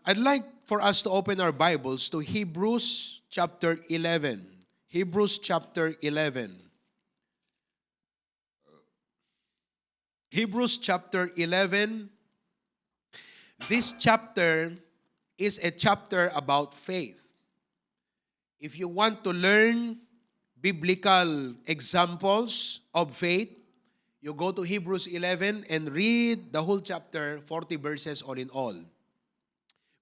I'd like for us to open our Bibles to Hebrews chapter 11. Hebrews chapter 11. Hebrews chapter 11. This chapter is a chapter about faith. If you want to learn biblical examples of faith, you go to Hebrews 11 and read the whole chapter, 40 verses all in all.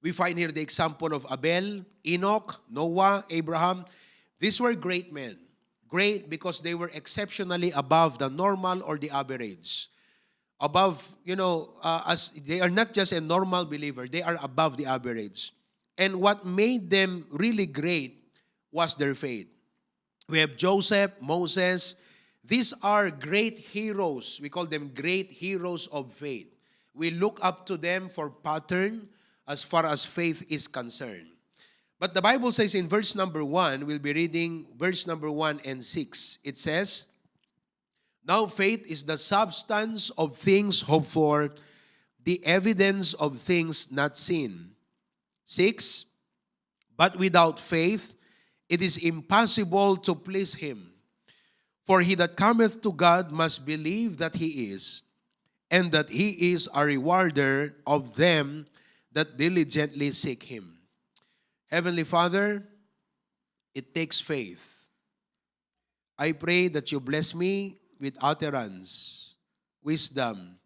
We find here the example of Abel, Enoch, Noah, Abraham. These were great men. Great because they were exceptionally above the normal or the average. Above, as they are not just a normal believer, they are above the average. And what made them really great was their faith. We have Joseph, Moses. These are great heroes. We call them great heroes of faith. We look up to them for pattern as far as faith is concerned. But the Bible says in verse number 1, we'll be reading verse number 1 and 6. It says, "Now faith is the substance of things hoped for, the evidence of things not seen." 6, "But without faith it is impossible to please Him. For he that cometh to God must believe that He is, and that He is a rewarder of them that diligently seek Him." Heavenly Father, it takes faith. I pray that you bless me with utterance, wisdom.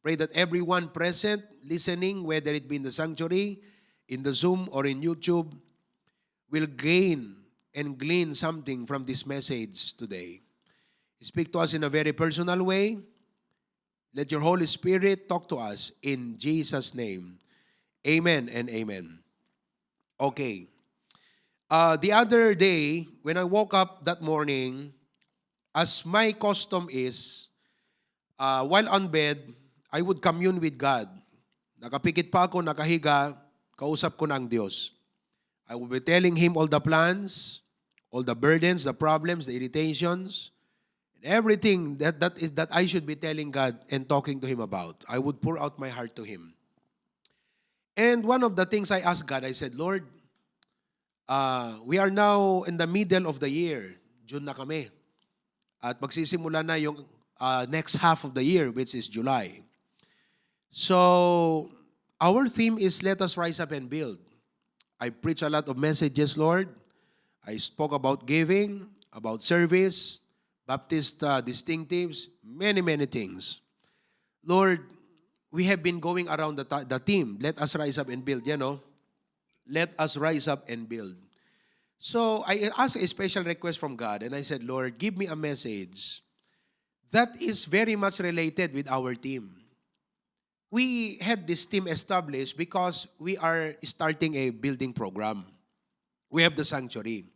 Pray that everyone present, listening, whether it be in the sanctuary, in the Zoom, or in YouTube, will gain and glean something from this message today. Speak to us in a very personal way. Let your Holy Spirit talk to us in Jesus' name. Amen and amen. Okay. The other day, when I woke up that morning, as my custom is, while on bed, I would commune with God. Nakapikit pa ako, nakahiga, kausap ko ng Diyos. I will be telling Him all the plans, all the burdens, the problems, the irritations, and everything that I should be telling God and talking to Him about. I would pour out my heart to Him. And one of the things I asked God, I said, "Lord, we are now in the middle of the year. June na kami. At magsisimula na yung next half of the year, which is July. So, our theme is let us rise up and build. I preach a lot of messages, Lord. I spoke about giving, about service, Baptist distinctives, many, many things. Lord, we have been going around the theme, let us rise up and build, Let us rise up and build. So I asked a special request from God, and I said, "Lord, give me a message that is very much related with our team." We had this team established because we are starting a building program. We have the sanctuary.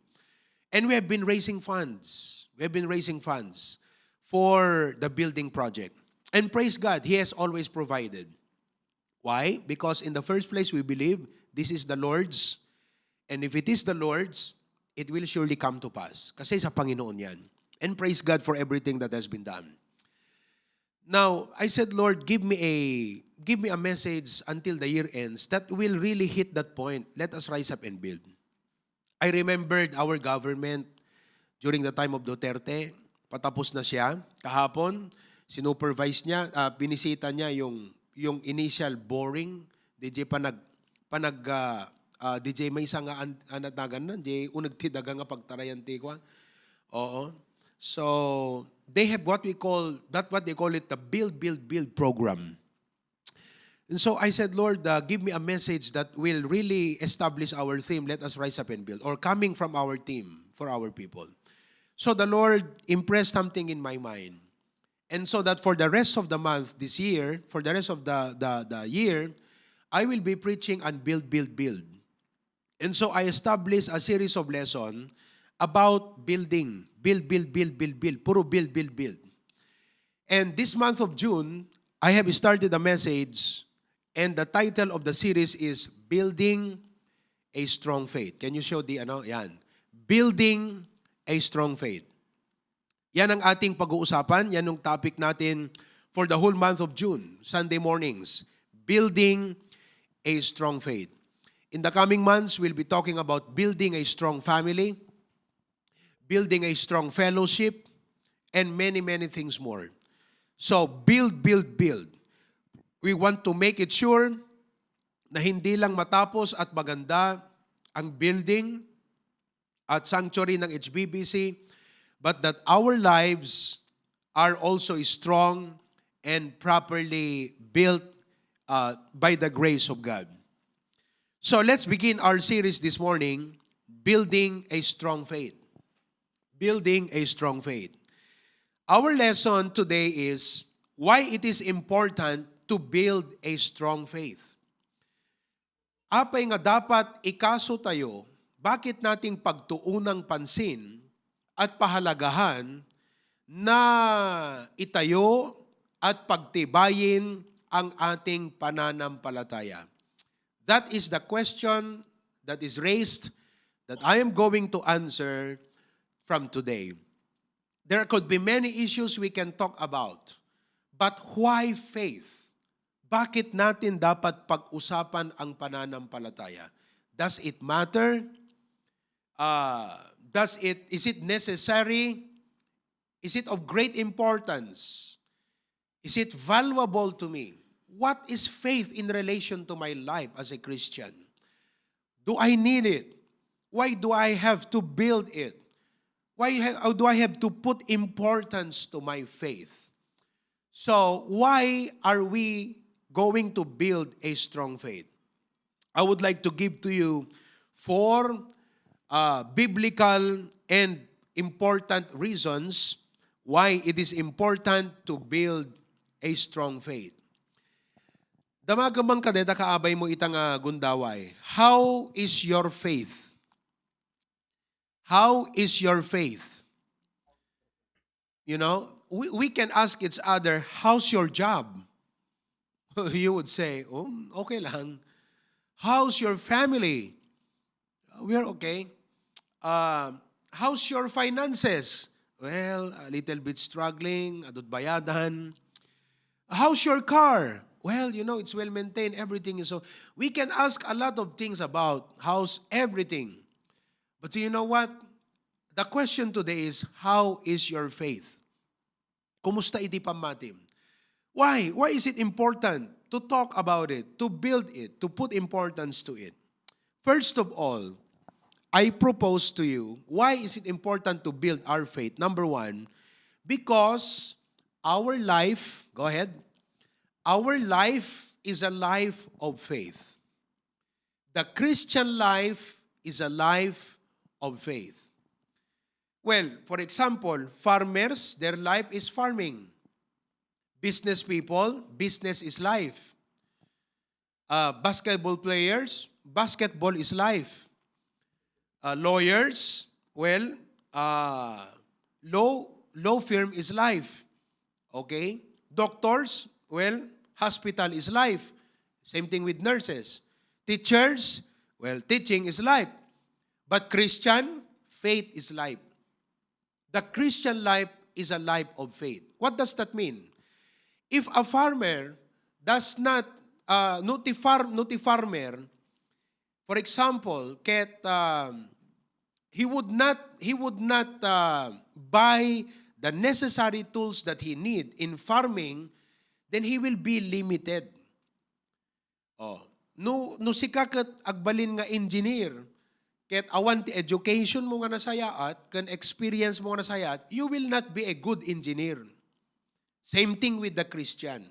And we have been raising funds. We have been raising funds for the building project. And praise God, He has always provided. Why? Because in the first place, we believe this is the Lord's. And if it is the Lord's, it will surely come to pass. Kasi sa Panginoon yan. And praise God for everything that has been done. Now, I said, "Lord, give me a message until the year ends that will really hit that point. Let us rise up and build." I remembered our government during the time of Duterte. Patapos na siya. Kahapon, sinupervise niya, binisita niya yung initial boring. DJ DJ may isa nga anatagan na, DJ unag tidaga nga pagtarayan ti kwa. Oo. So, they have what they call it, the build program. And so I said, "Lord, give me a message that will really establish our theme, let us rise up and build," or coming from our team for our people. So the Lord impressed something in my mind. And so that for the rest of the month this year, for the rest of the year, I will be preaching on build. And so I established a series of lessons about building. Build. Puro build. And this month of June, I have started a message, and the title of the series is Building a Strong Faith. Can you show yan? Building a Strong Faith. Yan ang ating pag-uusapan. Yan ang topic natin for the whole month of June, Sunday mornings. Building a Strong Faith. In the coming months, we'll be talking about building a strong family, building a strong fellowship, and many, many things more. So, build, build, build. We want to make it sure na hindi lang matapos at maganda ang building at sanctuary ng HBBC, but that our lives are also strong and properly built by the grace of God. So let's begin our series this morning, Building a Strong Faith. Building a Strong Faith. Our lesson today is why it is important to build a strong faith. Apay nga dapat ikaso tayo, bakit nating pagtuunang pansin at pahalagahan na itayo at pagtibayin ang ating pananampalataya. That is the question that is raised that I am going to answer from today. There could be many issues we can talk about. But why faith? Bakit natin dapat pag-usapan ang pananampalataya? Does it matter? Is it necessary? Is it of great importance? Is it valuable to me? What is faith in relation to my life as a Christian? Do I need it? Why do I have to build it? How do I have to put importance to my faith? So, why are we going to build a strong faith? I would like to give to you 4 biblical and important reasons why it is important to build a strong faith. Damagamang kadeta kaabay mo itang gundaway. How is your faith? How is your faith? You know, we can ask each other, how's your job? You would say, oh, okay lang. How's your family? We're okay. How's your finances? Well, a little bit struggling, adot bayadan. How's your car? Well, you know, it's well maintained, everything is so. We can ask a lot of things about how's everything. But you know what? The question today is, how is your faith? Kumusta iti pamatim? Why? Why is it important to talk about it, to build it, to put importance to it? First of all, I propose to you, why is it important to build our faith? Number 1, because our life, go ahead, our life is a life of faith. The Christian life is a life of faith. Well, for example, farmers, their life is farming. Business people, business is life. Basketball players, basketball is life. Lawyers, well, law firm is life. Okay? Doctors, well, hospital is life. Same thing with nurses. Teachers, well, teaching is life. But Christian, faith is life. The Christian life is a life of faith. What does that mean? If a farmer does not, farmer, for example, he would not buy the necessary tools that he need in farming, then he will be limited. Oh, no sikakat agbalin nga engineer, ket awan ti education mo nga nasayaat, kan experience mo nga nasayaat, you will not be a good engineer. Same thing with the Christian.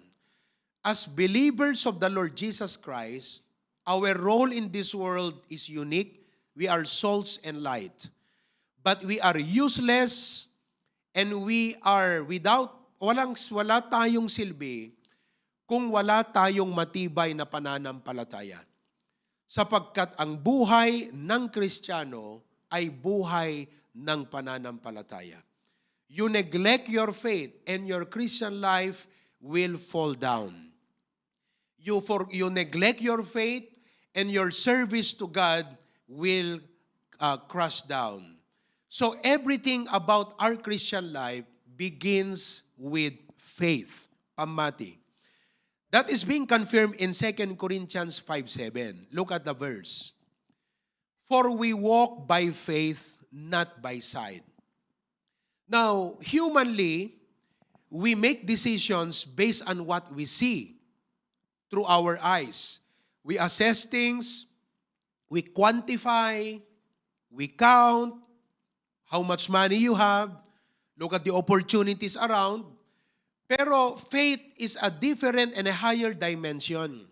As believers of the Lord Jesus Christ, our role in this world is unique. We are salts and light. But we are useless and we are wala tayong silbi kung wala tayong matibay na pananampalataya. Sapagkat ang buhay ng Kristiyano ay buhay ng pananampalataya. You neglect your faith and your Christian life will fall down. You neglect your faith and your service to God will crush down. So everything about our Christian life begins with faith. Pamati. That is being confirmed in 2 Corinthians 5:7. Look at the verse. For we walk by faith, not by sight. Now, humanly, we make decisions based on what we see through our eyes. We assess things, we quantify, we count how much money you have, look at the opportunities around. Pero faith is a different and a higher dimension.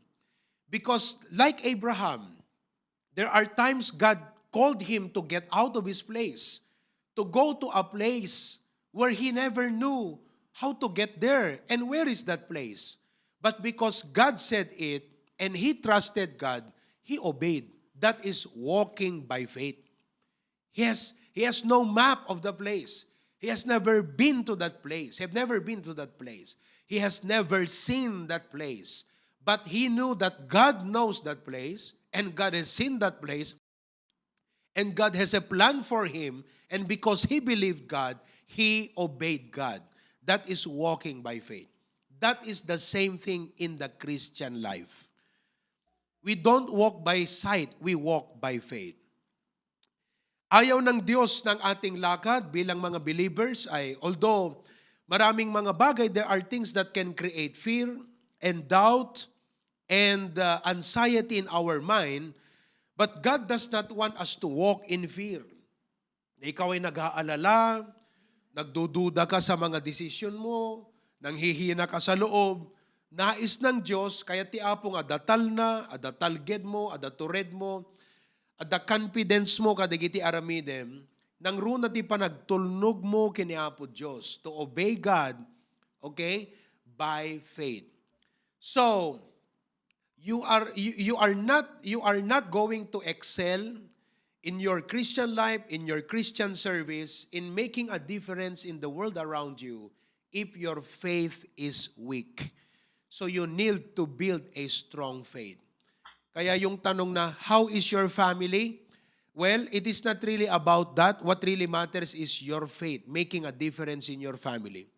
Because like Abraham, there are times God called him to get out of his place, to go to a place where he never knew how to get there. And where is that place? But because God said it, and he trusted God, he obeyed. That is walking by faith. He has no map of the place. He has never been to that place. He has never been to that place. He has never seen that place. But he knew that God knows that place, and God has seen that place, and God has a plan for him, and because he believed God, he obeyed God. That is walking by faith. That is the same thing in the Christian life. We don't walk by sight, we walk by faith. Ayaw ng Diyos ng ating lakad bilang mga believers ay, although maraming mga bagay, there are things that can create fear and doubt and anxiety in our mind, but God does not want us to walk in fear. Ikaw ay nag-aalala, nagdududa ka sa mga desisyon mo, nanghihina ka sa loob, nais ng Diyos, kaya ti apong adatal na, adatalged mo, adatured mo, ada confidence mo kadagiti aramidem, nang runa ti panagtulnog mo kini Apo Diyos to obey God, okay, by faith. So, you are not going to excel in your Christian life, in your Christian service, in making a difference in the world around you if your faith is weak. So you need to build a strong faith. Kaya yung tanong na, how is your family? Well, it is not really about that. What really matters is your faith, making a difference in your family.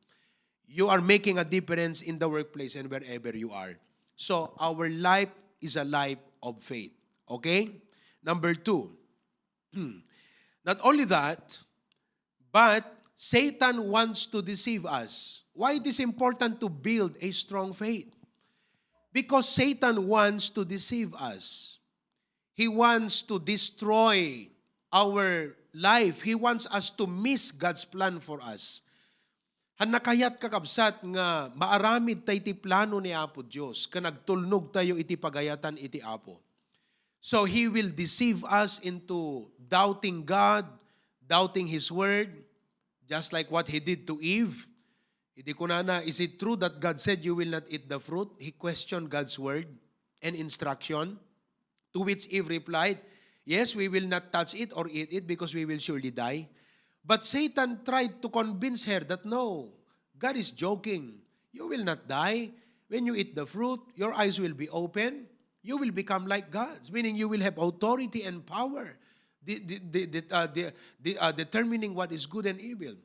You are making a difference in the workplace and wherever you are. So, our life is a life of faith. Okay? Number 2. Not only that, but Satan wants to deceive us. Why it is important to build a strong faith? Because Satan wants to deceive us. He wants to destroy our life. He wants us to miss God's plan for us. Hanakayat kakabsat nga maaramid tay ti plano ni Apo Diyos, ka nagtulnog tayo iti pagayatan iti Apo. So He will deceive us into doubting God, doubting His Word, just like what He did to Eve. Hindi ko na, is it true that God said you will not eat the fruit? He questioned God's word and instruction, to which Eve replied, yes, we will not touch it or eat it because we will surely die. But Satan tried to convince her that no, God is joking. You will not die. When you eat the fruit, your eyes will be open. You will become like gods, meaning you will have authority and power, determining what is good and evil.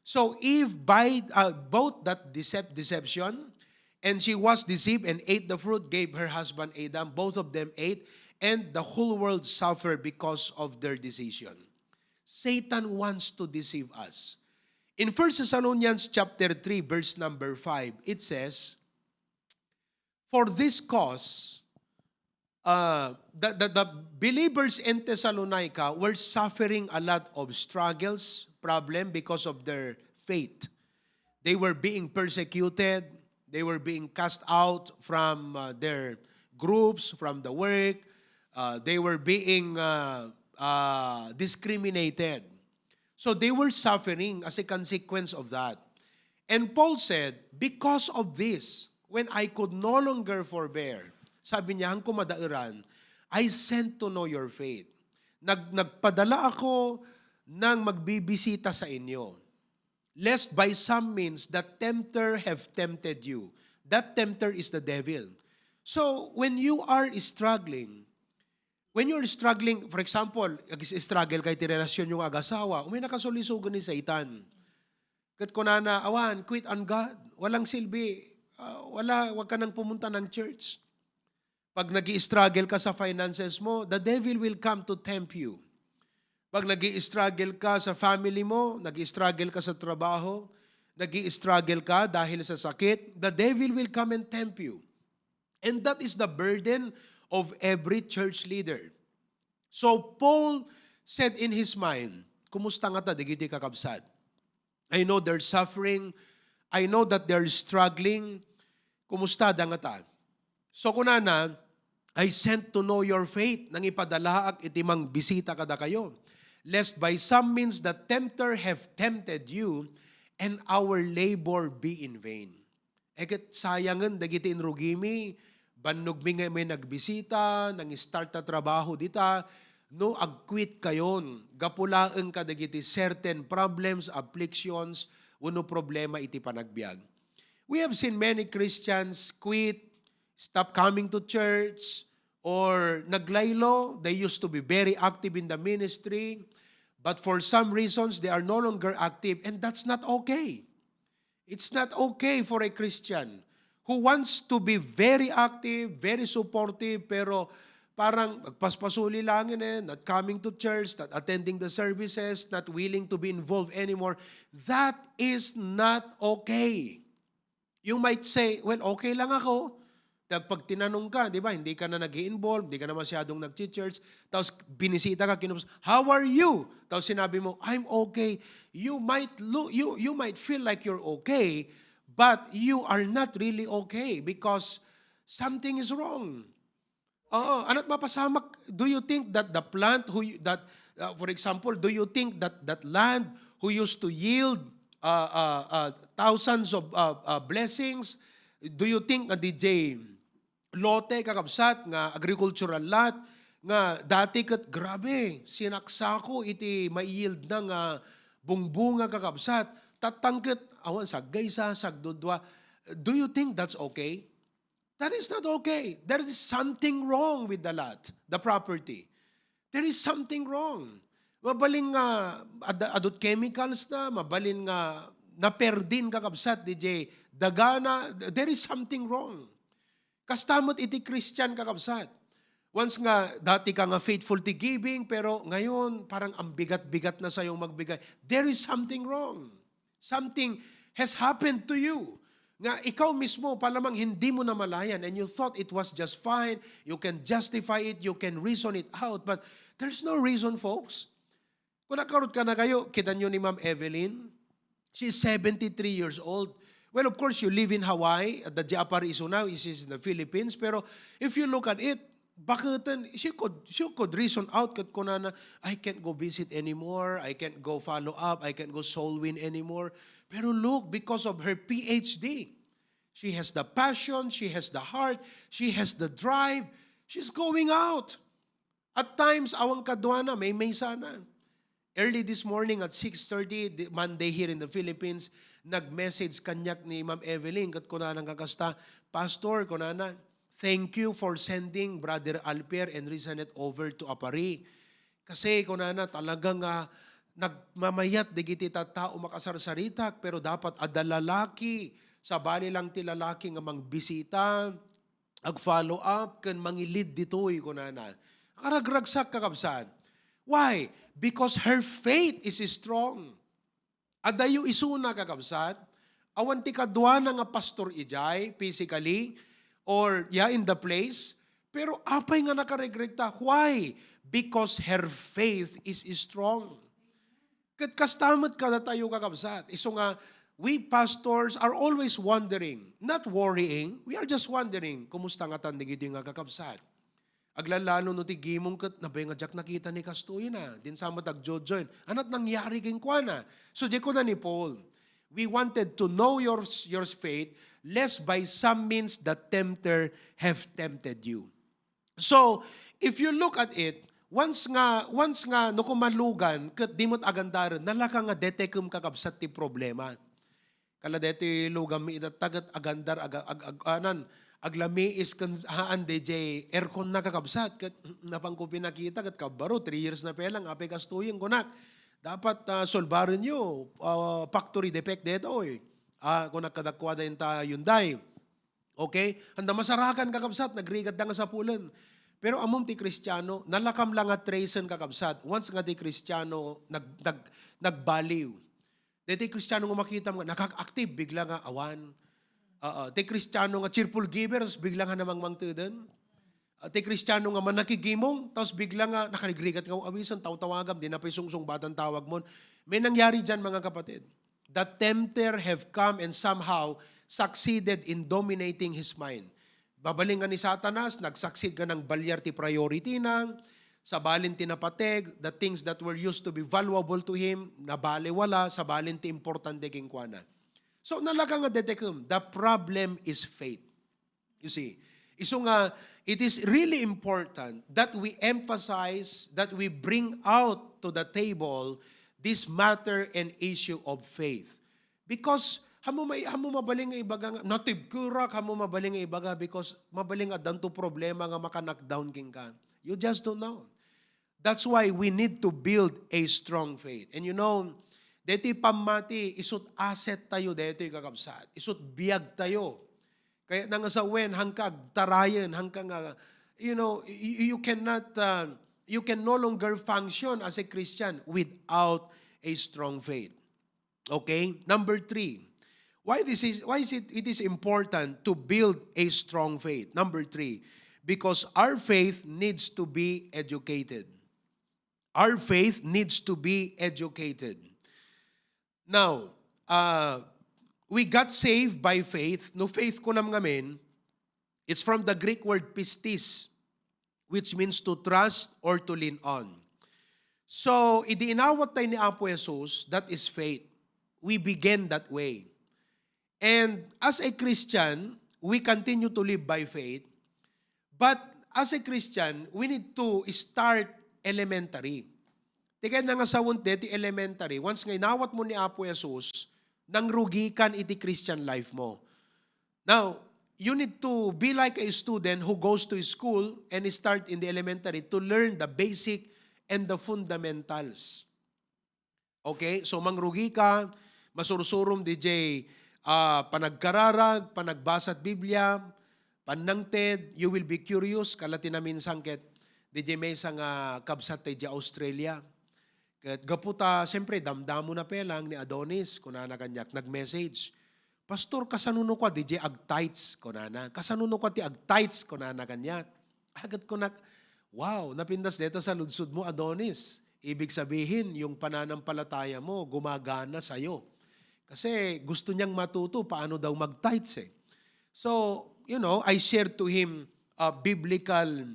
So Eve bought that deception, and she was deceived and ate the fruit, gave her husband Adam. Both of them ate, and the whole world suffered because of their decision. Satan wants to deceive us. In 1 Thessalonians chapter 3, verse number 5, it says, for this cause, the believers in Thessalonica were suffering a lot of struggles, problem because of their faith. They were being persecuted. They were being cast out from their groups, from the work. They were being discriminated. So they were suffering as a consequence of that. And Paul said, because of this, when I could no longer forbear, sabi niya, ang kumadairan, I sent to know your faith. Nagpadala ako nang magbibisita sa inyo, lest by some means that tempter have tempted you. That tempter is the devil. So, when you are struggling, for example, struggle kay ti relasyon yung agasawa, may nakasulisugan ni Satan. Kat ko na awan, quit on God, walang silbi. wag ka nang pumunta ng church. Pag nag-i-struggle ka sa finances mo, the devil will come to tempt you. Pag nag-i-struggle ka sa family mo, nag-i-struggle ka sa trabaho, nag-i-struggle ka dahil sa sakit, the devil will come and tempt you. And that is the burden of every church leader. So Paul said in his mind, kumusta nga ta, digiti kakabsat? I know they're suffering. I know that they're struggling. Kumusta da nga ta? So kunana, I sent to know your faith, nang ipadala ak itimang bisita kada kayo, lest by some means the tempter have tempted you, and our labor be in vain. Eket sayangan dagiti inrugimi, bannog mi nga may nagbisita, nang start na trabaho dita, no agquit kayon, gapulaan ka dagiti certain problems, afflictions, uno problema iti panagbiag. We have seen many Christians quit, stop coming to church, or naglaylo. They used to be very active in the ministry, but for some reasons, they are no longer active, and that's not okay. It's not okay for a Christian who wants to be very active, very supportive, pero parang magpaspasuli lang not coming to church, not attending the services, not willing to be involved anymore. That is not okay. You might say, well, okay lang ako. Pag tinanong ka, di ba, hindi ka na nag-i-involve, hindi ka na masyadong nag-church, tapos binisita ka, how are you? Tapos sinabi mo, I'm okay. You might feel like you're okay, but you are not really okay because something is wrong. Ano't mapasamak? Do you think that the plant for example, do you think that land who used to yield thousands of blessings, do you think na DJ lote kakabsat nga agricultural lot nga dati kat grabe sinaksako iti mai-yield na nga bungbunga kakabsat tatangket awan saggaysa sagdudwa, do you think that's okay? That is not okay. There is something wrong with the lot, the property. There is something wrong. Mabaling nga adot chemicals na, mabalin nga naperdin kakabsat DJ dagana, there is something wrong. Kastamot iti Christian kakabsat. Once nga, dati ka nga faithful to giving, pero ngayon, parang ang bigat-bigat na sa'yong magbigay. There is something wrong. Something has happened to you. Nga ikaw mismo, palamang hindi mo na malayan, and you thought it was just fine, you can justify it, you can reason it out, but there's no reason, folks. Kung nakarot ka na kayo, kita nyo ni Ma'am Evelyn, she's 73 years old. Well, of course, you live in Hawaii. The Japariso now is in the Philippines. Pero if you look at it, bakit she could reason out kat kunana, I can't go visit anymore. I can't go follow up. I can't go soul win anymore. Pero look, because of her PhD, she has the passion, she has the heart, she has the drive. She's going out. At times, awang kadwana, may sana. Early this morning at 6:30, Monday here in the Philippines, nag-message kanyak ni Ma'am Evelyn kat kunana kakasta, Pastor, kunana, thank you for sending Brother Alper and Rizanet over to Apari. Kasi kunana talagang nagmamayat digiti tao makasarsaritak, pero dapat adalalaki sa bali lang ti lalaki nga mangbisita, ag-follow up, kan mangilid ditoy kunana. Karagragsak kakabsat. Why? Because her faith is strong. Adayo isuna kakabsat, awan ti kadwa na nga pastor ijay, physically, or in the place, pero apay nga nakaregrekta. Why? Because her faith is strong. Kastamot ka na tayo kakabsat. Iso nga, we pastors are always wondering, not worrying, we are just wondering, kumusta nga tandigidi nga kakabsat. Aglalalo no ti gimong kat nabay nga jak nakita ni kastoy na din sa matag jojoin anat nangyari king kuana. So di ko na ni Paul, we wanted to know your faith lest by some means the tempter have tempted you. So if you look at it, once nga no kumalugan kat dimot agandaran nalaka nga detekum kakabsat ti problema. Kala deti lugam mi tagat agandar aglami is haan DJ aircon na kakabsat kat napangko pinakita kat kabaro 3 years na pelang apay kastuyin kunak dapat solbarin nyo factory defect deto kung nakadakwada yung ta Hyundai Okay? Handa masarakan kakabsat, nagrigat na nga sa pulen. Pero amom ti Kristiyano, nalakam lang at tracen kakabsat. Once nga ti Kristiyano, nagbaliw. Dati Kristiyano nga makita mo, nakaka-active, bigla nga awan. Ti Kristiyano nga cheerful givers, bigla nga namang mangtuden. Ti Kristiyano nga man nakigimong, tapos bigla nga nakarigrigat nga awisan, taw-tawagam, di na pa sungsong batang tawag mo. May nangyari dyan mga kapatid. The tempter have come and somehow succeeded in dominating his mind. Babaling nga ni Satanas, nagsucceed ka ng balyar ti priority nang, sa balin tinapateg, the things that were used to be valuable to him, nabaliwala, sa balin ti importante king kuana. So nalaga nga detekum, the problem is faith. You see, iso nga, it is really important that we emphasize, that we bring out to the table this matter and issue of faith. Because hamo mabaling nga ibaga nga, natibkurak, hamo mabaling nga ibaga because mabaling nga danto problema nga maka-knockdown king ka. You just don't know. That's why we need to build a strong faith. And you know, dito pamati, isut asset tayo dito kakabsat. Isut biyag tayo. Kaya nang sa wen, hangkag tarayan, hangkang, you can no longer function as a Christian without a strong faith. Okay? Number 3, it is important to build a strong faith? Number 3, because our faith needs to be educated. Our faith needs to be educated. Now, we got saved by faith. No faith ko nam ngamin, it's from the Greek word pistis, which means to trust or to lean on. So, idiinawat tayo ni Apo Jesus, that is faith. We begin that way. And as a Christian, we continue to live by faith. But as a Christian, we need to start elementary. Tika na nga sa wunti, elementary, once nga inawat mo ni Apo Jesus, nang rugikan iti Christian life mo. Now, you need to be like a student who goes to school and start in the elementary to learn the basic and the fundamentals. Okay? So, mangrugi ka, masursurum DJ, panagkararag, panagbasat Biblia, panangted, you will be curious, kalati namin sangket, DJ may sang kabsat DJ Australia. Kat gaputa, siyempre, damdamo na pelang ni Adonis, kunana kanyak, nag-message. Pastor, kasanuno ko, DJ agtights, kunana. Kasanuno ko, ti agtights, kunana kanyak. Agad ko wow, napindas dito sa ludsud mo, Adonis. Ibig sabihin, yung pananampalataya mo, gumagana sa'yo. Kasi gusto niyang matuto, paano daw mag-tights eh. So, I shared to him biblical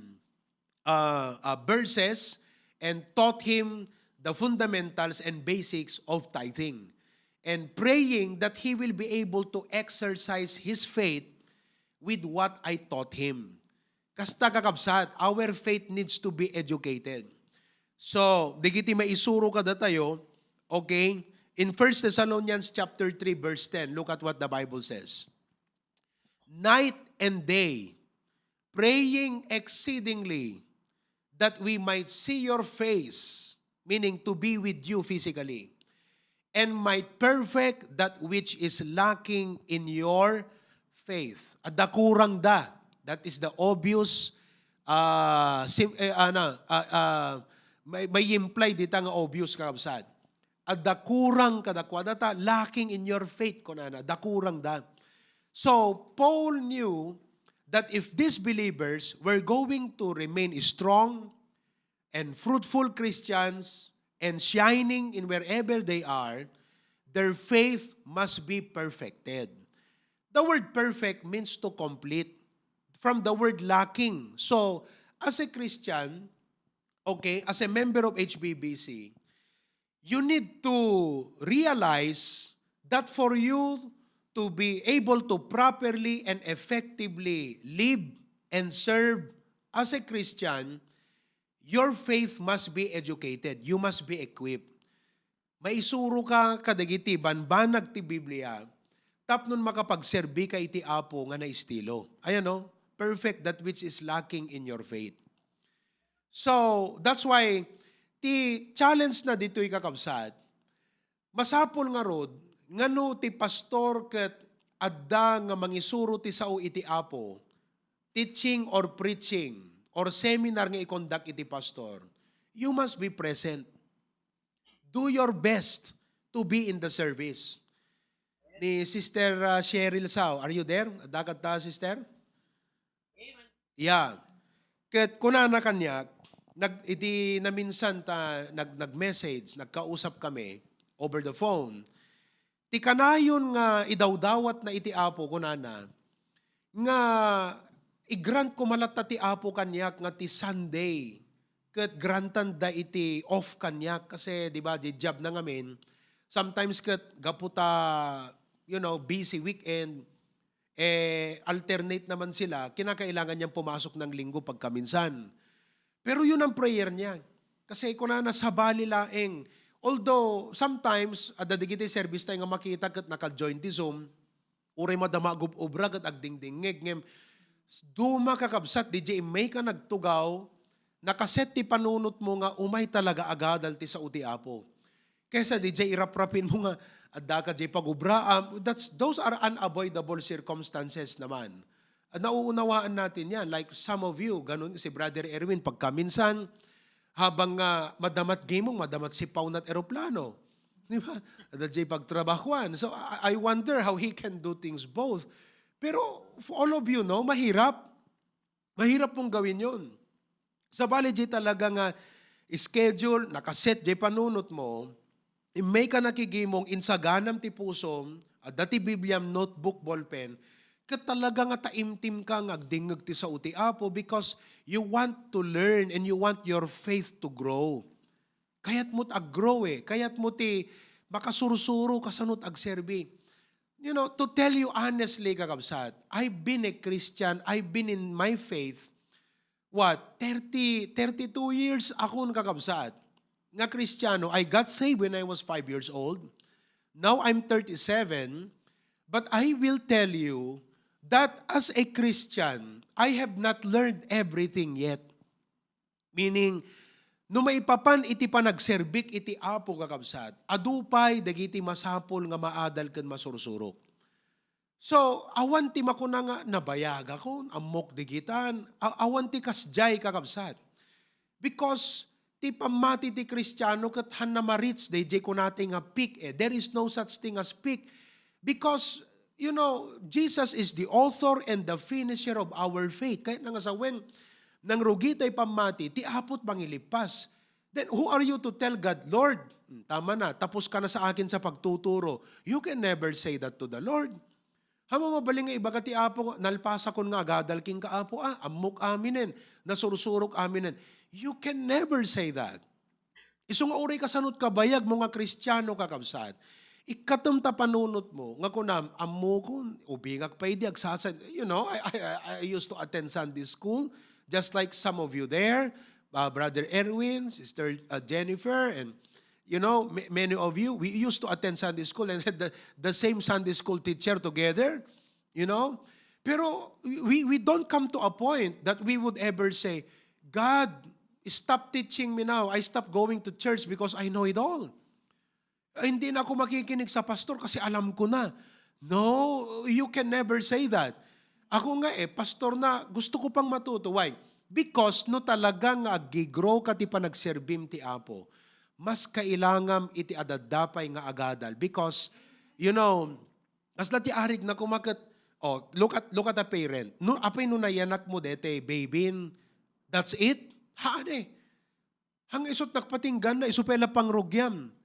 verses and taught him the fundamentals and basics of tithing, and praying that he will be able to exercise his faith with what I taught him. Kasta kakabsat, our faith needs to be educated. So, digiti maisuro kada tayo, okay? In 1 Thessalonians chapter 3, verse 10, look at what the Bible says. Night and day, praying exceedingly, that we might see your face, meaning to be with you physically, and might perfect that which is lacking in your faith. Adda kurang da. That is the obvious, may imply dita nga obvious kakabsat. Adda kurang kadakwada lacking in your faith, kunana, da kurang da. So, Paul knew that if these believers were going to remain strong and fruitful Christians and shining in wherever they are, their faith must be perfected. The word perfect means to complete, from the word lacking. So, as a Christian, okay, as a member of HBBC, you need to realize that for you to be able to properly and effectively live and serve as a Christian, your faith must be educated. You must be equipped. Maisuro ka kadagiti banbanag ti Biblia, tapnon makapagserbi ka iti Apo nga na estilo. Ayan perfect that which is lacking in your faith. So, that's why, ti challenge na dito'y kakabsat, masapol nga rod, ngano ti pastor ket adda nga mangisuro ti sao iti Apo, teaching or preaching or seminar nga i-conduct iti pastor, you must be present. Do your best to be in the service. Ni Sister Cheryl Sao, are you there? Dagat ta, Sister? Yeah. Ket kunana kanyak, iti na minsan nag-message, nagkausap kami over the phone. Ti kanayon nga idawdawat na iti Apo kunana, nga i-grant ko malata ti Apo kanyak nga ti Sunday, ket grantan da iti off kanyak kasi di ba di job na ngamin, sometimes ket gaputa busy weekend, alternate naman sila, kinakailangan niyang pumasok ng linggo pagkaminsan. Pero yun ang prayer niya. Kasi kung na nasabali laeng, although sometimes, at digiti service tayo nga makita kat naka-join ti Zoom, uray madamagub obra kat agdingdingig, ngem, duma kakabsat, DJ may ka nagtugaw, nakaset ti panunot mo nga umay talaga agadal ti sa uti Apo. Kesa DJ iraprapin mo nga, adda ka jay pagubraam, those are unavoidable circumstances naman. At nauunawaan natin yan. Like some of you, ganun si Brother Erwin, pagkaminsan, habang madamat gamong, madamat sipaw na't eroplano. Di ba? Adda jay pagtrabahuan. So I wonder how he can do things both. Pero for all of you, no, mahirap. Mahirap pong gawin yun. Sa bali jay talaga nga schedule, nakaset jay panunot mo, may ka nakigimong insaganam ti pusom, at dati Bibliam notebook, ballpen, kat talaga nga taimtim ka ngagdingag ti sa uti Apo because you want to learn and you want your faith to grow. Kayat mo't ag-grow kayat mo ti makasursuro kasanot ag-serbi. You know, to tell you honestly, kakabsat, I've been a Christian, I've been in my faith, 32 years akong kakabsat. Nga Kristiyano, I got saved when I was 5 years old. Now I'm 37. But I will tell you that as a Christian, I have not learned everything yet. Meaning, no maipapan iti panagserbik iti Apo kakabsat, adupay dagiti masapol nga maadal ken masursurok. So, awan ti makuna nga nabayag ako, amok digitan, awan ti kasjay kakabsat. Because ti pamati ti Kristiyano kat han na marits DJ ko natin nga peak There is no such thing as peak. Because, Jesus is the author and the finisher of our faith. Kahit nga sa wen, nang rugi tay pamati, ti apot mangilipas. Then who are you to tell God, Lord, tama na, tapos ka na sa akin sa pagtuturo. You can never say that to the Lord. Hamo mabaling nga iba ka ti Apo, nalpasa kon nga agadal king ka Apo, amok aminen, nasursurok aminen. You can never say that. Iso nga uri kasanot kabayag mo nga Kristiyano kakabsat. Ikatum ta panunot mo, nga kunam, amukon, ubingak pa idi, agsasad. I used to attend Sunday school, just like some of you there, Brother Erwin, Sister Jennifer, and many of you, we used to attend Sunday school and had the same Sunday school teacher together, Pero we don't come to a point that we would ever say, God, stop teaching me now. I stop going to church because I know it all. Hindi na ako makikinig sa pastor kasi alam ko na. No, you can never say that. Ako nga pastor na, gusto ko pang matuto. Why? Because no talagang agi-grow ka ti panagserbim ti Apo, mas kailangan iti adadapay nga agadal. Because, as lati arig na kumakat, look at a parent. No, apay no nayanak mo dete, babyin, that's it? Haane. Hang isot nakpatinggan na, isupela pang rugyam.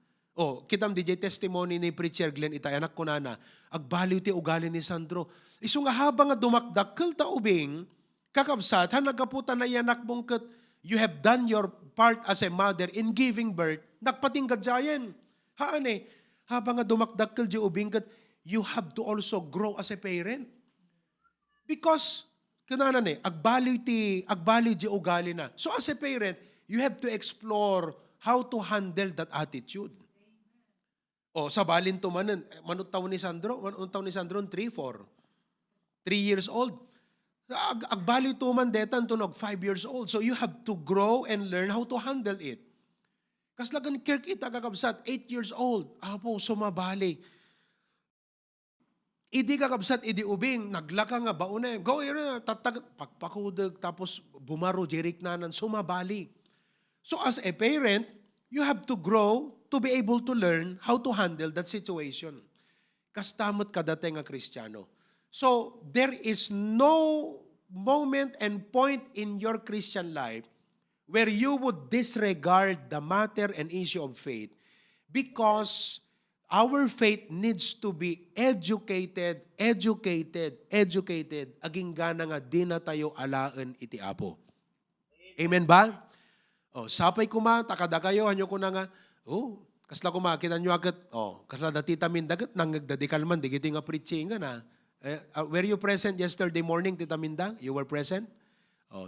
Kitam DJ testimony ni Preacher Glenn itay, anak ko na, agbaliw ti ugali ni Sandro. Iso nga habang nga dumakdakkel ta ubing, kakabsat, han nagaputan na yanak mong kat, you have done your part as a mother in giving birth, nakpatinggan jayan. Haane, habang nga dumakdakkel di ubing kat, you have to also grow as a parent. Because, kananan agbaliw di ugali na. So as a parent, you have to explore how to handle that attitude. Sa balin to manutaw ni Sandro, 3, 4. 3 years old. Agbaliw to man detan tunog 5 years old. So you have to grow and learn how to handle it. Kaslagan kirk ita kakabsat, 8 years old. Apo, sumabali. Idi kakabsat, idi ubing, naglaka nga bauna. Go, yun, tatag, pagpakudag, tapos bumaro, jerik nanan, sumabali. So as a parent, you have to grow to be able to learn how to handle that situation. Kastamot kadating nga Kristiyano. So there is no moment and point in your Christian life where you would disregard the matter and issue of faith because our faith needs to be educated. Aging gana nga di na tayo alaan iti Apo. Amen ba? Oh, sapay kuma, takada kayo, hanyo ko na nga, kasla kumakita nyo agad, kasla dati tamin dagat, nangagdadikal man, di giti nga preaching na. Were you present yesterday morning, Tita Minda? You were present?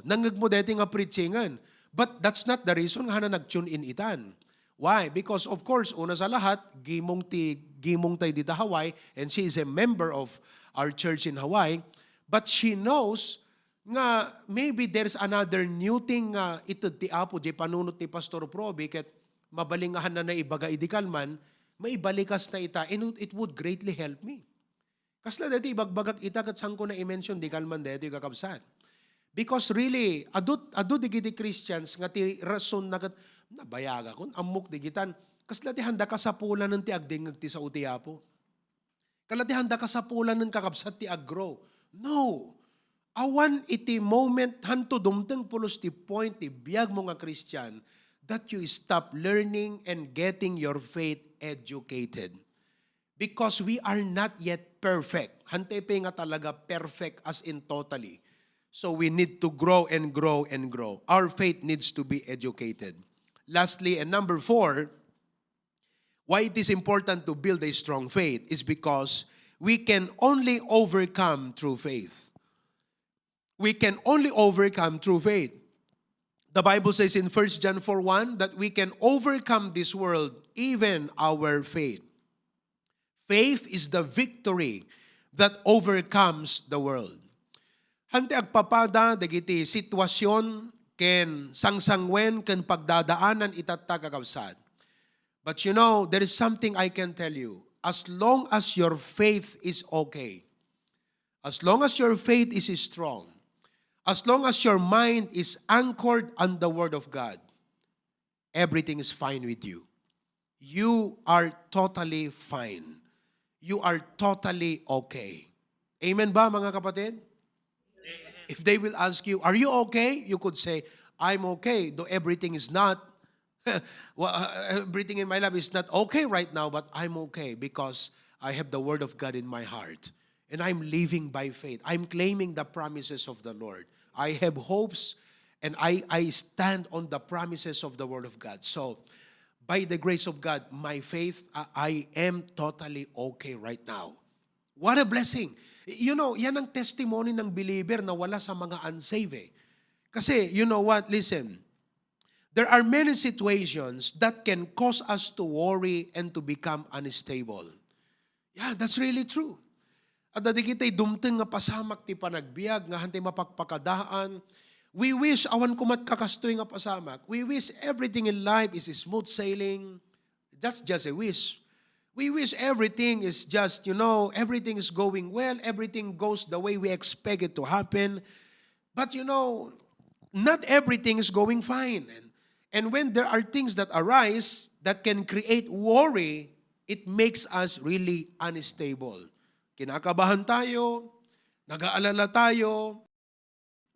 Nangag mo dati nga preachingan. But that's not the reason nga na nag-tune in itan. Why? Because of course, una sa lahat, gimong tayo dito Hawaii, and she is a member of our church in Hawaii, but she knows nga maybe there's another new thing nga ito ti Apo, di panunot ni Pastor Proby, ket mabalingahan na ibaga idikal man, maibalikas na ita, and it would greatly help me. Kasla dati ibagbagak ita kat sang ko na i-mention di kalman dati kakabsat. Because really, adu digiti Christians nga ti rason na kat nabayaga kon amok digitan. Kasla ti handa ka sa pulan ng ti agding ti sa uti Apo. Kala ti handa ka sa pulan ng kakabsat ti aggrow. No. Awan iti moment hanto dumteng pulos ti point ti biag mo nga Christian that you stop learning and getting your faith educated. Because we are not yet perfect. Hante pa nga talaga perfect as in totally. So we need to grow and grow and grow. Our faith needs to be educated. Lastly, and number 4, why it is important to build a strong faith is because we can only overcome through faith. We can only overcome through faith. The Bible says in 1 John 4:1 that we can overcome this world, even our faith. Faith is the victory that overcomes the world. Hante agpapada dagiti sitwasyon ken sangsangwen ken pagdadaanan itatta kakabsat. But you know, there is something I can tell you. As long as your faith is okay, as long as your faith is strong, as long as your mind is anchored on the Word of God, everything is fine with you. You are totally fine. You are totally okay. Amen ba mga kapatid? If they will ask you, are you okay? You could say, I'm okay, though everything is not, everything in my life is not okay right now, but I'm okay because I have the Word of God in my heart. And I'm living by faith. I'm claiming the promises of the Lord. I have hopes, and I stand on the promises of the Word of God. So, by the grace of God, my faith, I am totally okay right now. What a blessing. You know, yan ang testimony ng believer na wala sa mga unsaved eh. Kasi, you know what, listen, there are many situations that can cause us to worry and to become unstable. Yeah, that's really true. At dati kita'y dumteng nga pasamak ti panagbiag, nga hantay mapagpakadaan. We wish, awan kumat kakastoy nga pasamak, we wish everything in life is smooth sailing. That's just a wish. We wish everything is just, you know, everything is going well, everything goes the way we expect it to happen. But you know, not everything is going fine. And when there are things that arise that can create worry, it makes us really unstable. Kinakabahan tayo, nag-aalala tayo,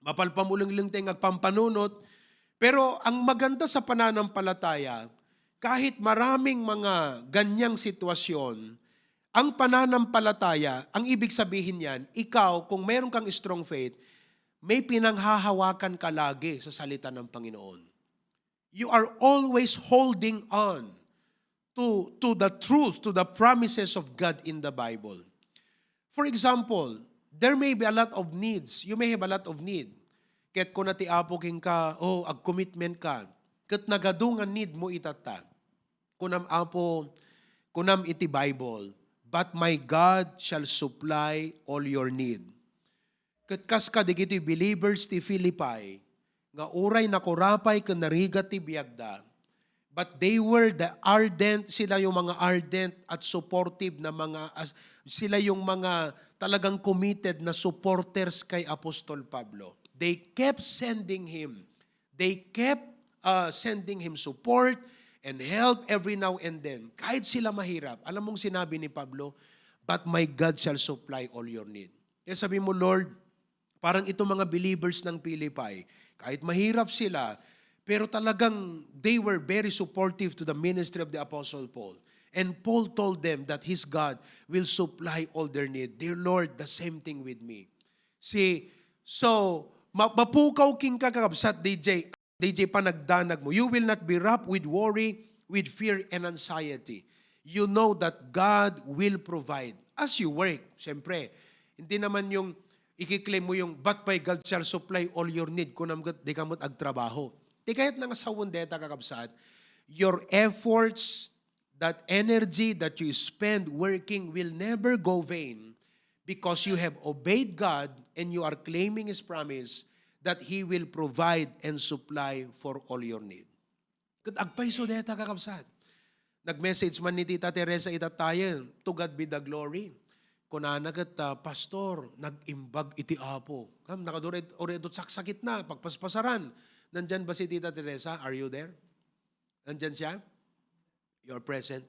mapalpamuling tayo agpampanunot. Pero ang maganda sa pananampalataya, kahit maraming mga ganyang sitwasyon, ang pananampalataya, ang ibig sabihin yan, ikaw, kung meron kang strong faith, may pinanghahawakan ka lagi sa salita ng Panginoon. You are always holding on to the truth, to the promises of God in the Bible. For example, there may be a lot of needs. You may have a lot of need. Ket kung natiapoking ka, ag-commitment ka, ket nagadungan need mo itata. Kunam apo, kunam iti Bible, but my God shall supply all your need. Ket kas ka digiti believers ti Philippi, nga uray nakurapay ken narigat ti biagda, but they were the ardent, sila yung mga ardent at supportive na mga Sila yung mga talagang committed na supporters kay Apostol Pablo. They kept sending him. They kept sending him support and help every now and then. Kahit sila mahirap. Alam mong sinabi ni Pablo, but my God shall supply all your need. Kaya sabi mo, Lord, parang itong mga believers ng Philippi, kahit mahirap sila, pero talagang they were very supportive to the ministry of the Apostle Paul. And Paul told them that his God will supply all their need. Dear Lord, the same thing with me. See, so, mapukaw king kakabsat, DJ pa nagdanag mo. You will not be wrapped with worry, with fear and anxiety. You know that God will provide. As you work, siyempre, hindi naman yung ikiklaim mo yung, but by God shall supply all your need kung di ka mo't agtrabaho. Di kahit nang sa wundeta kakabsat, your efforts, that energy that you spend working will never go vain because you have obeyed God and you are claiming His promise that He will provide and supply for all your need. Kat agpaiso deta kakabsat. Nag-message man ni Tita Teresa itatayan, to God be the glory. Kunanagat, Pastor, nag-imbag iti apo. Nakadured, oredot saksakit na, pagpaspasaran. Nandyan ba si Tita Teresa? Are you there? Nandyan siya? You're present.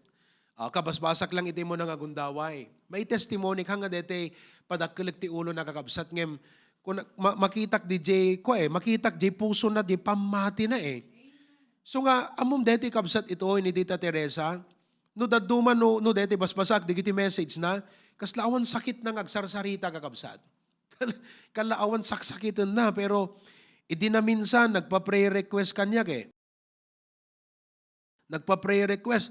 Kabasbasak lang iti mo ng agundaway. May testimony ka nga dete, padakkilik ti ulo nakakabsat ngem, kung makitak di jay ko makitak di puso na di pamati na So nga, amom dete kabsat ito ni Tita Teresa, no daduman no dete basbasak, di kiti message na, kaslaawan sakit nang agsarsarita kakabsat. Kalaawan saksakitan na, pero idi na minsan, nagpa-prayer request kanya Nagpa-prayer request.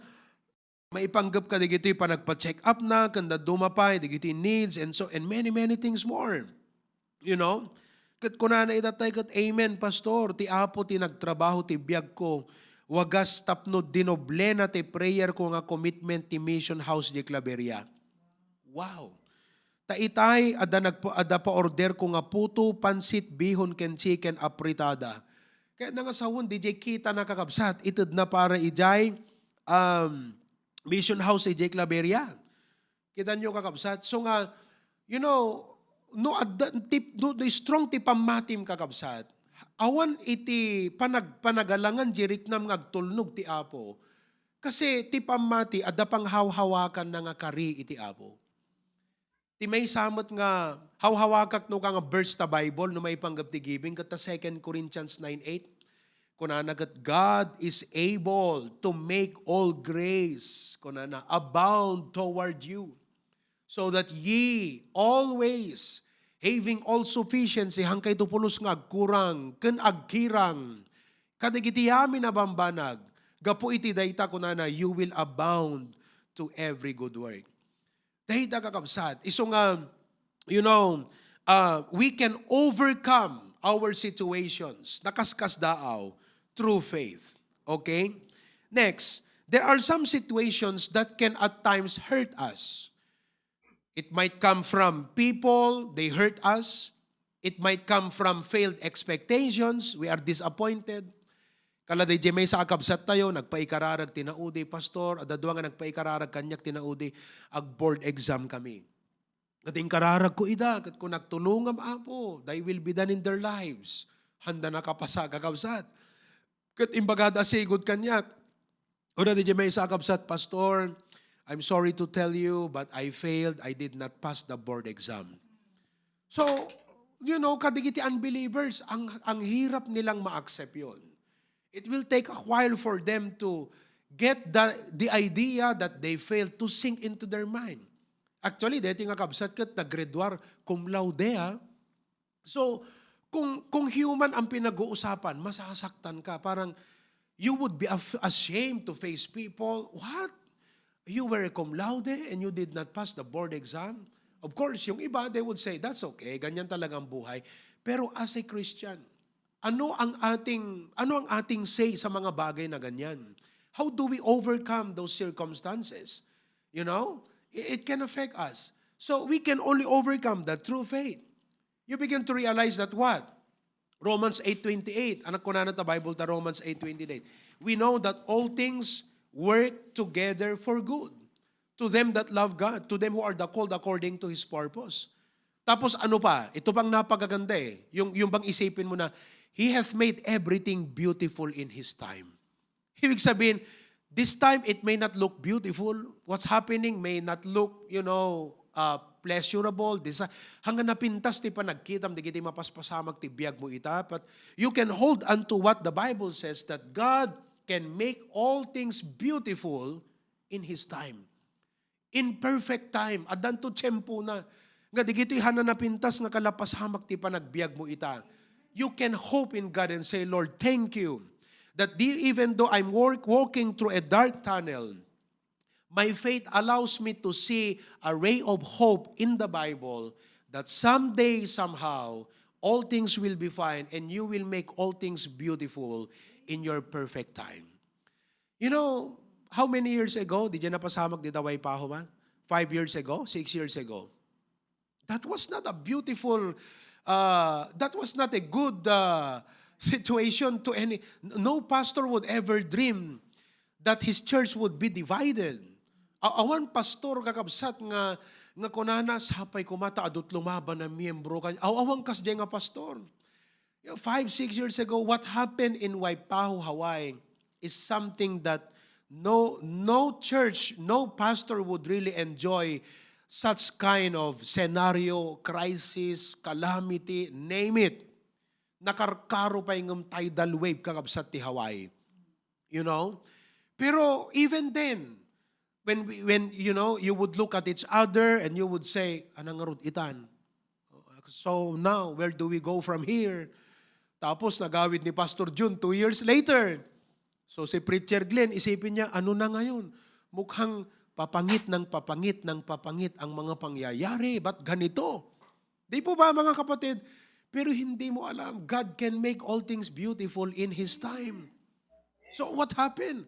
Maipanggap ka, digito pa nagpa-check up na, kanda dumapay, digito needs, and many things more. You know? Kat kunana itatay kat, amen, pastor, ti apo ti nagtrabaho ti biyag ko, wagas tapno dinoble na ti prayer ko nga commitment ti Mission House di Claveria. Wow! Taitay, ada pa order ko nga puto, pansit, bihon, ken chicken, apritada. Kaya nangasawon, DJ kita nakakabsat, itid na para ijay Mission House ijay Claveria. Kita nyo kakabsat. So nga, you know, no strong ti pamatim kakabsat. Awan iti panagalangan jirik nam ngagtulnog ti apo. Kasi ti pamati, ada pang hawhawakan na nga kari iti apo. Ti may samot nga, hawhawakak no ka nga verse ta Bible, no may panggap ti giving, kata 2 Corinthians 9:8, kunanagat, God is able to make all grace, kunana, abound toward you, so that ye always, having all sufficiency, hangkay tupulos nga agkurang, ken agkirang, kadigitiyami na bambanag, gapo iti dayta kunana, you will abound to every good work. Dahita kakabsat, iso nga, you know, we can overcome our situations, nakaskas daaw, through faith. Okay? Next, there are some situations that can at times hurt us. It might come from people, they hurt us. It might come from failed expectations, we are disappointed. Kala day may sa akabsat tayo, nagpaikararag tinaudi, pastor, adadwa nga nagpaikararag kanyak tinaudi, ag board exam kami. Nating kararag ko ida, kat kung nagtulungam apo, they will be done in their lives. Handa na kapasa kakabsat. Kat imbagada sigod kanyak. O na day may sa akabsat, pastor, I'm sorry to tell you, but I failed, I did not pass the board exam. So, you know, kadigiti unbelievers, ang hirap nilang ma-accept yun. It will take a while for them to get the idea that they failed to sink into their mind. Actually, dito nga kabsat kat nag-graduar cum laude. So, kung human ang pinag-uusapan, masasaktan ka. Parang, you would be ashamed to face people. What? You were cum laude and you did not pass the board exam? Of course, yung iba, they would say, that's okay, ganyan talagang buhay. Pero as a Christian, ano ang ating say sa mga bagay na ganyan? How do we overcome those circumstances? You know, it can affect us. So we can only overcome that through faith. You begin to realize that what? Romans 8:28. Anak ko na ta Bible ta Romans 8:28. We know that all things work together for good To them that love God, to them who are the called according to His purpose. Tapos ano pa, ito pang napagaganda eh, yung bang isipin mo na, He hath made everything beautiful in His time. Ibig sabihin, this time it may not look beautiful, what's happening may not look, pleasurable, hanggang napintas ti pa nagkitam, di kiti mapaspasamag ti biyag mo ita, but you can hold unto what the Bible says that God can make all things beautiful in His time. In perfect time, adan to tiyempo na. Nga di kiti hanan napintas nga kalapashamak ti pa nagbiag mo ita. You can hope in God and say, Lord, thank you that even though I'm walking through a dark tunnel, my faith allows me to see a ray of hope in the Bible that someday, somehow, all things will be fine and you will make all things beautiful in your perfect time. How many years ago, di dyan napasamag di Daway Paho ma? 5 years ago? 6 years ago? That was not a beautiful, that was not a good situation to any, no pastor would ever dream that his church would be divided. Awan pastor kakabsat nga kunana sapay kumata adut lumaban na miyembro kan. Awang kas nga pastor. 5, 6 years ago, what happened in Waipahu, Hawaii is something that no church, no pastor would really enjoy such kind of scenario, crisis, calamity, name it. Nakarkaro pa yung tidal wave kakabsat ti Hawaii. Pero even then, when you would look at each other and you would say, anang ngarud itan? So now, where do we go from here? Tapos nagawid ni Pastor June 2 years later. So si Preacher Glenn, isipin niya, ano na ngayon? Mukhang papangit ng papangit ng papangit ang mga pangyayari. Ba't ganito? Di po ba mga kapatid? Pero hindi mo alam, God can make all things beautiful in His time. So what happened?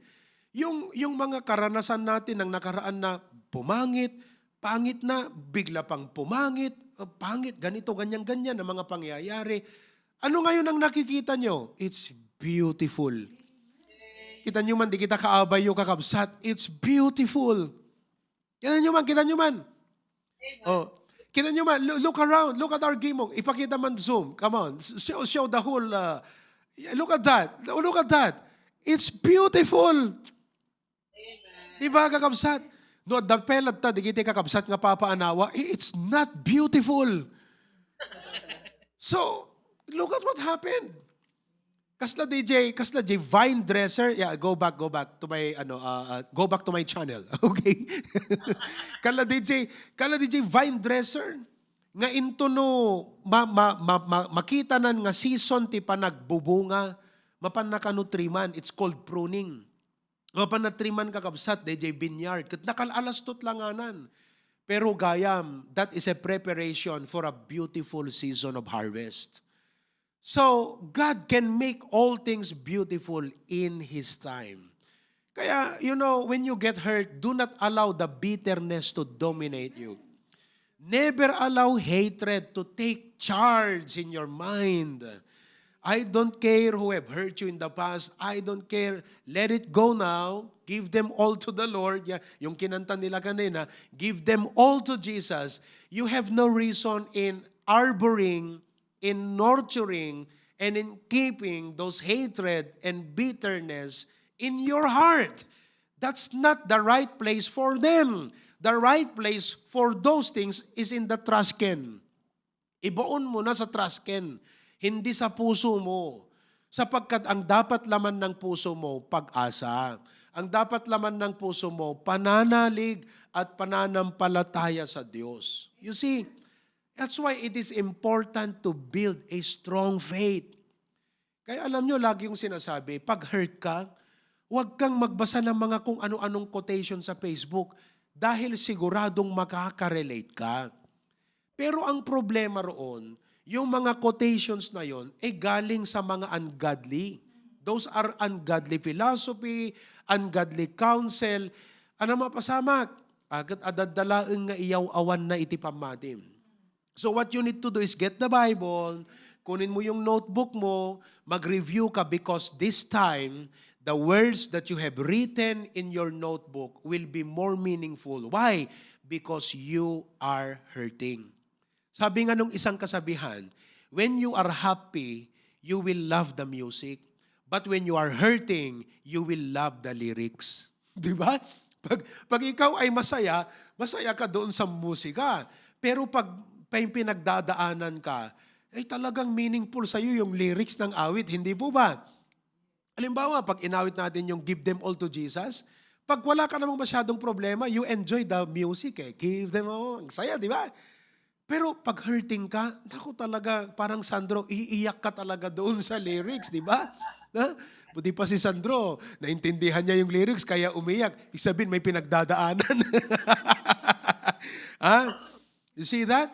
Yung mga karanasan natin ng nakaraan na pumangit, pangit na, bigla pang pumangit, pangit, ganito, ganyan-ganyan na mga pangyayari. Ano ngayon ang nakikita nyo? It's beautiful. Kita nyo man, di kita kaabay yung kakabsat. It's beautiful. Kita nyo man. Oh, kita nyo man, look around, look at our gimong. Ipakita man Zoom. Come on, show the whole, look at that. It's beautiful. Diba kakabsat? No, dapelat ta, di kita kakabsat nga papaanawa. It's not beautiful. So, look at what happened. Kasla DJ vine dresser. Yeah, go back to my go back to my channel. Okay? Kala DJ vine dresser nga into no makita nan nga season ti pa nagbubunga, mapan nakanutriman, it's called pruning. Mapan natriman kakabsat DJ vineyard. Ket nakalalastot langanan. Pero gayam, that is a preparation for a beautiful season of harvest. So, God can make all things beautiful in His time. Kaya, when you get hurt, do not allow the bitterness to dominate you. Never allow hatred to take charge in your mind. I don't care who have hurt you in the past. I don't care. Let it go now. Give them all to the Lord. Yung kinanta nila kanina, give them all to Jesus. You have no reason in harboring, in nurturing, and in keeping those hatred and bitterness in your heart. That's not the right place for them. The right place for those things is in the trash can. Ibaon mo na sa trash can, hindi sa puso mo. Sapagkat ang dapat laman ng puso mo, pag-asa. Ang dapat laman ng puso mo, pananalig at pananampalataya sa Diyos. You see, that's why it is important to build a strong faith. Kaya alam nyo, lagi yung sinasabi, pag hurt ka, huwag kang magbasa ng mga kung ano-anong quotation sa Facebook dahil siguradong makaka-relate ka. Pero ang problema roon, yung mga quotations na yon galing sa mga ungodly. Those are ungodly philosophy, ungodly counsel. Ano mapasamak? Agad adadalaeng nga iyaw awan na iti pamatim. So what you need to do is get the Bible, kunin mo yung notebook mo, mag-review ka because this time, the words that you have written in your notebook will be more meaningful. Why? Because you are hurting. Sabi nga nung isang kasabihan, when you are happy, you will love the music. But when you are hurting, you will love the lyrics. Di ba? Pag ikaw ay masaya, masaya ka doon sa musika. Pero pag pinagdadaanan ka, ay talagang meaningful sa iyo yung lyrics ng awit. Hindi po ba? Halimbawa, pag inawit natin yung Give Them All to Jesus, pag wala ka namang masyadong problema, you enjoy the music eh. Give them all. Ang saya, di ba? Pero pag hurting ka, naku talaga, parang Sandro, iiyak ka talaga doon sa lyrics, di ba? Ha? Buti pa si Sandro, naintindihan niya yung lyrics, kaya umiyak. Ibig sabihin, may pinagdadaanan. Ha? You see that?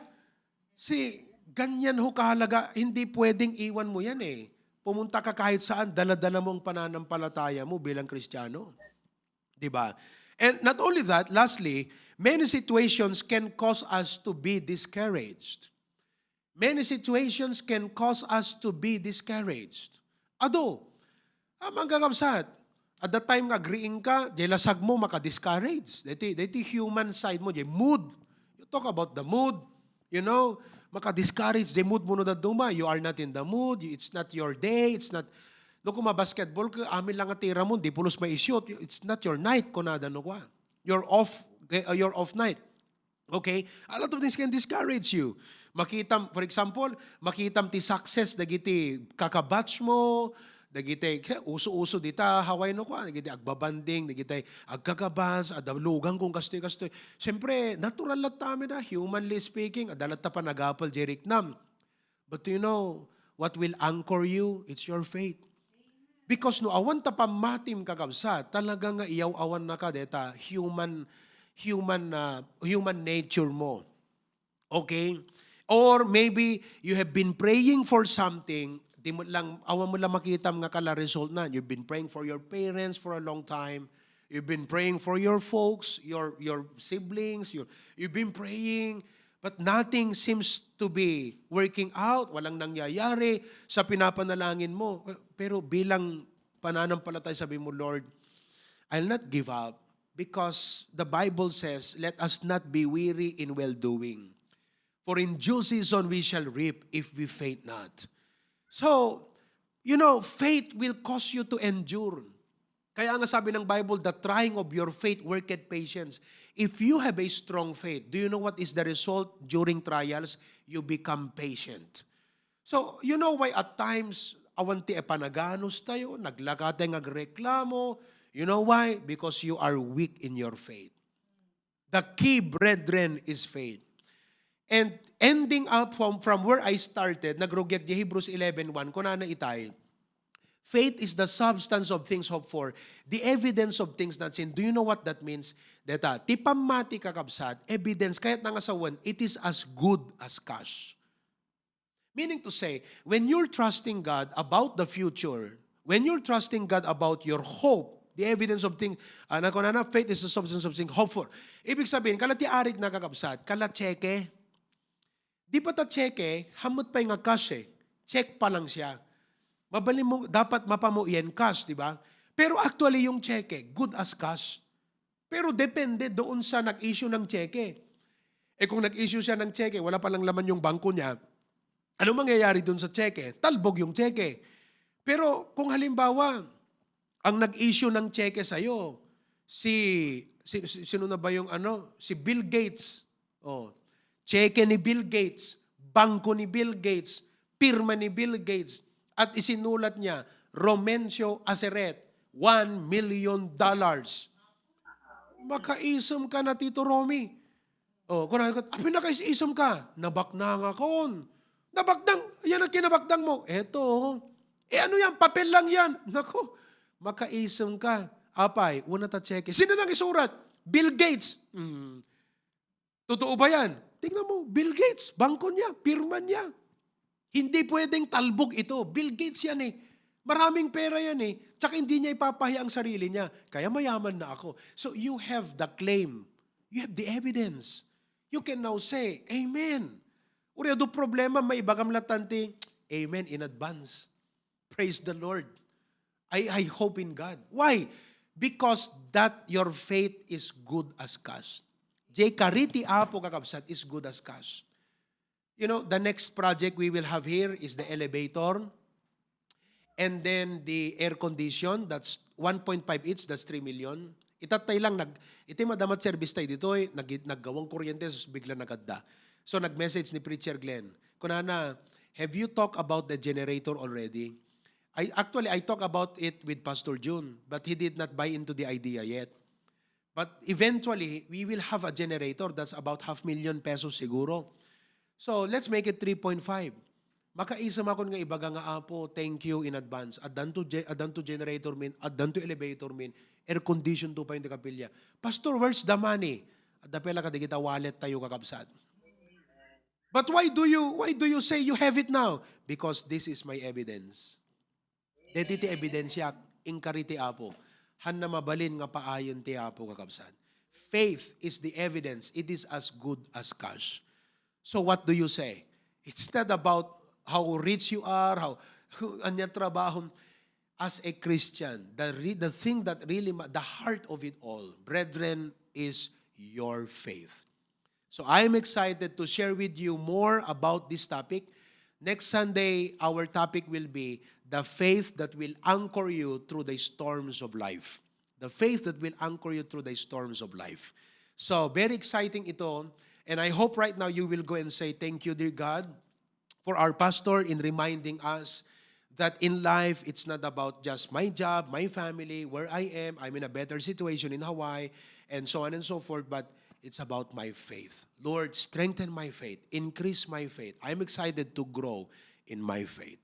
See, ganyan ho kahalaga, hindi pwedeng iwan mo yan eh. Pumunta ka kahit saan, dala-dala mo ang pananampalataya mo bilang Kristiyano. Diba? And not only that, lastly, many situations can cause us to be discouraged. Many situations can cause us to be discouraged. Ado, mga kapsat, at the time nga agreeing ka, di lasag mo maka-discourage. Dito human side mo, di mood. You talk about the mood, you know, maka-discourage, di mood mo no duma. You are not in the mood, it's not your day, it's not, no kung ma-basketball ka, amin lang ang tira mo, di pulos ma-shoot, it's not your night, kunada no kwa. Your off night. Okay? A lot of things can discourage you. Makita, for example, makita ti success, dagiti kakabatch mo, dagiti, uso-uso dita, Hawaii no kwa, dagiti agbabanding, dagiti agkakabas, adalugang kung kastoy-kastoy. Siyempre, natural lang tami na, humanly speaking, adalat ta pa nagapal, Jeric Nam. But you know, what will anchor you? It's your faith. Because no awan ta pamatim kakabsa, talaga nga iyaw-awan na ka deta human nature mo. Okay? Or maybe you have been praying for something, di mo lang awan mo lang makita nga kala result na. You've been praying for your parents for a long time. You've been praying for your folks, your siblings, you've been praying, but nothing seems to be working out. Walang nangyayari sa pinapanalangin mo. Pero bilang pananampalataya, sabi mo, Lord, I'll not give up because the Bible says, let us not be weary in well-doing. For in due season we shall reap if we faint not. So, you know, faith will cause you to endure. Kaya nga sabi ng Bible, the trying of your faith worketh patience. If you have a strong faith, do you know what is the result during trials? You become patient. So, you know why at times, awanti panaganos tayo, naglakate ngagreklamo. You know why? Because you are weak in your faith. The key, brethren, is faith. And ending up from where I started, nagrugyak di Hebrews 11:1, kunana itay, faith is the substance of things hoped for, the evidence of things not seen. Do you know what that means? Deta, tipamati kakabsat, evidence, kahit nangasawan, it is as good as cash. Meaning to say, when you're trusting God about the future, when you're trusting God about your hope, the evidence of things, faith is the substance of things hoped for. Ibig sabihin, kala ti arik na kakabsat, kala cheque, di pa ta cheque, hamot pa yung cash eh. Check pa lang siya. Mabali mo, dapat mapamuyan cash, di ba? Pero actually yung cheque, good as cash. Pero depende doon sa nag-issue ng cheque. Eh kung nag-issue siya ng cheque, wala palang laman yung bangko niya, ano mangyayari doon sa cheque? Talbog yung cheque. Pero kung halimbawa, ang nag-issue ng cheque sa'yo, sino na ba yung Si Bill Gates. Oh, cheque ni Bill Gates, bangko ni Bill Gates, pirma ni Bill Gates, at isinulat niya, Romencio Aceret, $1 million. Makaisam ka na, Tito Romy. O, kung pinakaisam ka, nabaknang ako. Nabakdang, yan ang kinabakdang mo. Eto, ano yan, papel lang yan. Naku, makaisam ka. Apay, una ta cheque. Sino nang isurat? Bill Gates. Totoo ba yan? Tingnan mo, Bill Gates, bangko niya, pirma niya. Hindi pwedeng talbog ito. Bill Gates yan eh. Maraming pera yan eh. Tsaka hindi niya ipapahiya ang sarili niya. Kaya mayaman na ako. So you have the claim. You have the evidence. You can now say, Amen. Uri do problema, may ibagam latanti, Amen in advance. Praise the Lord. I hope in God. Why? Because that your faith is good as cash. Jay kariti apo kakabsat is good as cash. You know, the next project we will have here is the elevator. And then the air condition, that's 1.5 each, that's 3 million. Itatay lang, iti madamat service tayo dito, naggawang kuryente, bigla nagadda. So nag-message ni Preacher Glenn, kunana, have you talked about the generator already? I talked about it with Pastor June, but he did not buy into the idea yet. But eventually, we will have a generator that's about 500,000 pesos siguro. So let's make it 3.5. Makaisa makon nga ibaga nga apo, thank you in advance. Adan to generator min, adan to elevator min, air condition to pa yung kapilya. Pastor, where's the money? Adda pela ka kita wallet tayo kakabsat. But why do you say you have it now? Because this is my evidence. Deti ebidensya inkariti apo. Han na mabalin nga paayon ti apo kakabsat. Faith is the evidence. It is as good as cash. So what do you say? It's not about how rich you are, how anya trabaho. As a Christian, the thing that really, the heart of it all, brethren, is your faith. So I'm excited to share with you more about this topic. Next Sunday, our topic will be the faith that will anchor you through the storms of life. The faith that will anchor you through the storms of life. So very exciting ito. And I hope right now you will go and say, thank you, dear God, for our pastor in reminding us that in life, it's not about just my job, my family, where I am. I'm in a better situation in Hawaii, and so on and so forth, but it's about my faith. Lord, strengthen my faith, increase my faith. I'm excited to grow in my faith.